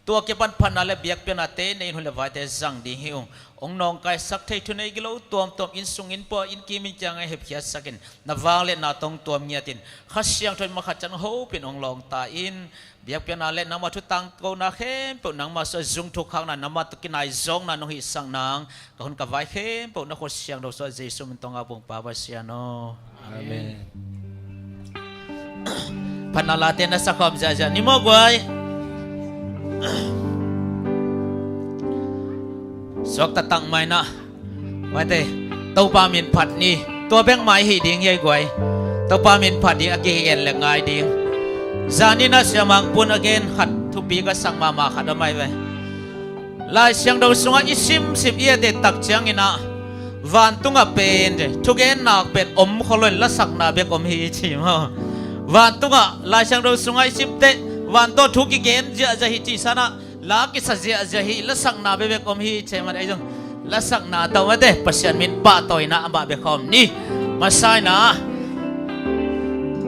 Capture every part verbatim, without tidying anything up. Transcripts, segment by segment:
Tua kipan phatna le biakpiaknate nei in hun le vaite zang ding hi ung. Hong nawngkaisak thei thunei gilo tuamtuam inn sung inn pua inn kim inn kiangah hepkhiatsak in na vangliatna tawh tuam ngiat in Kha Siangtho in mah khat ciat hong hopih in hong lawngta in. Biakpiakna le nangmah thu tangkona khempeuh nangmah suah zung thuk khakna nangmah tawh kinai zawkna nong hihsak nang ka hun ka vai khempeuh na khut siangtho suah Jesu min tawh a bung pa Pasian aw. Amen. Phatna late na sakhawm ziahziah ni maw guai. Suakta tak mai na. Guaite, Topa min phat ni. Tua bek mai hi ding hi ei guai. Topa min phat ding a kigen le ngai ding. Zanin a siamang pun a gen khat thupi ka sak mahmah khat a mai ve. Lai Siangtho sungah i simsim i et tak ciangin ah vantungah pen thugen nak pen om khol lo in lasakna bek om hi ci maw. Vantungah Lai Siangtho sungah i simte van tawh thu kigen ziahziah hi ci sanah la kisa ziahziah hi lasakna bekbek om hi ci man ei zong lasakna tawh mate Pasian min pahtawina amah bek khawm ni. Masa in ah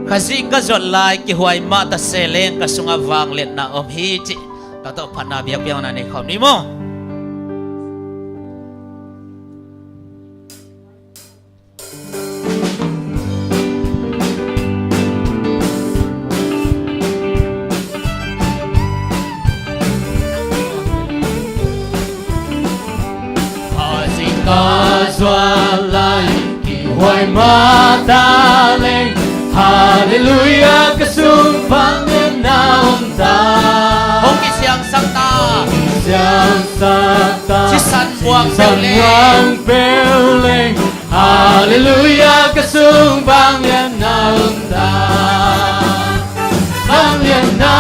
Khazih ka zuat lai kihuai mah ta se leng ka sungah vangliatna om hi ci. Tua tawh phatna biakpiakna nei khawm ni maw. Khazih ka zuat lai kihuai mah ta leng Halleluiah ka sung vangliatna om ta. Hong kisiangsak ta. Kisiangsak ta. Sisan muang peuh leng. Sisan muang peuh leng. Halleluiah ka sung vangliatna om ta. Vangliatna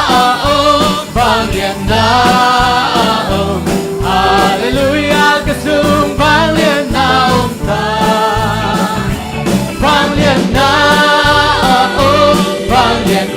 a om, vangliatna a om. Halleluiah ka sung vangliatna om ta. Vangliatna a om, vangliatna